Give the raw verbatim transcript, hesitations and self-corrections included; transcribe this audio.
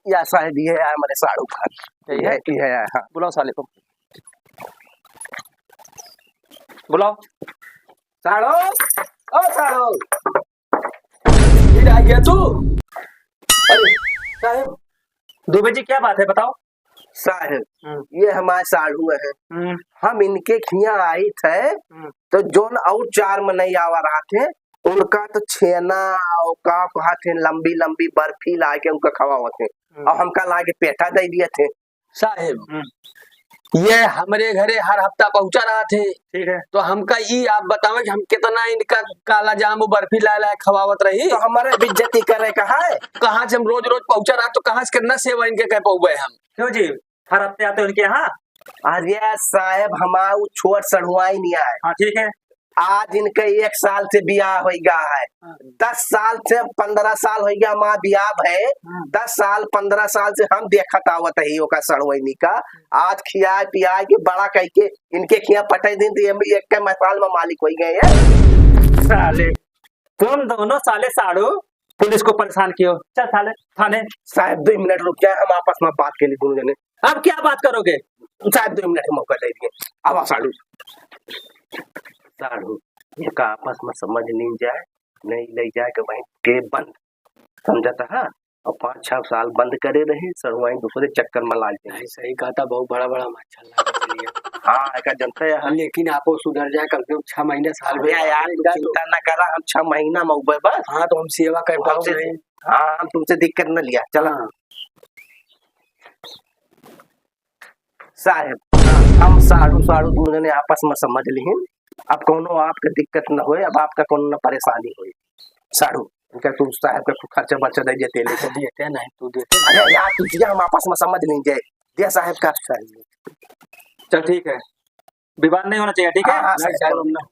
या साहेब, ये है हमारे साढ़ू का। यही है? ये, ये है, हाँ। बुलाओ साले को। बुलाओ। साढ़ू, ओ साढ़ू, इधर आ गया तू? अरे साहेब। दुबे जी, क्या बात है, बताओ। साहेब, हम्म। ये हमारे साढ़ू हैं। हम्म। हम इनके खिया आई थे, हम्म। तो जोन और चार मनई आवा रहा थे, उनका तो छेना और का कहत हैं, लंबी लंबी बर्फी ला के उनका खवावत हैं, हम्म। और हमका ला के पेठा दे दिए थे। साहेब, हम्म। ये हमरे घरे हर हफ्ता पहुंचा रहा थे। ठीक है। तो हमका ई आप बतावे कि हम कितना इनका काला जाम और बर्फी ला ला खवावत रही। तो हमारे बेइज्जती करे का है? कहाँ से हम रोज रोज पहुंचा रहा, तो कहाँ से कितना सेवा इनके कह पाऊबे हम? क्यों जी, हर हफ्ते आते हो इनके यहाँ? अरे साहेब, हमारा वो छोट सढ़ुआइन है। हाँ, ठीक है। आज इनके एक साल से बियाह होइ गया है। हाँ। दस साल से, पन्द्रह साल होइ गया हमारा बियाह है। हाँ। दस साल, पन्द्रह साल से हम देखत आवत ही ओका सढ़ुआइनी का। आज खियाए पियाए के बड़ा कह के इनके खिया पटाई दिन, तो ये भी एक के मसाल में मालिक होइ गए हैं। साले, तुम दोनों साले साढ़ू पुलिस को परेशान किए हो। चल साले थाने। साहेब, दो मिनट रुक जाए, हम आपस में बात के लिए दोनों जने। अब क्या बात करोगे? साहेब, दो मिनट मौका दे दिए। अब साढ़ू, साढ़ू, ये का आपस में समझ नहीं जाए, नहीं ले जाए कि वहीं के बंद, समझता है? और पाँच छह साल बंद करे रहे, सढ़ुआइन दूसरे चक्कर में लाग जाए। नहीं, सही कहा था, बहुत बड़ा बड़ा मच्छर लगा चलिए। हाँ, एका जनता है। लेकिन आपो सुधर जाए, कम से कम छह महीने, साल भर अरे यार, तू चिंता ना करा, हम छह महीना में उबे बस। हाँ, तो हम सेवा कर पाओ हमसे नहीं। हाँ, हम तुमसे दिक्कत न लिया, चला। हाँ। साहेब, हम साढ़ू, साढ़ू दूनों जने आपस में समझ लिहिन। अब कौनो आपके दिक्कत न होए, अब आपका कौनो न परेशानी होए। साढ़ू, इनका तू साहेब का खर्चा बर्चा दे देते ले। अच्छा, देते नहीं, तू देते। अरे यार, तू दिया, हम आपस में समझ लेंगे। दिया साहेब का। चल, ठीक है, विवाद नहीं होना चाहिए, ठीक है? हाँ, हाँ, नहीं, साहेब। साहेब, हम ना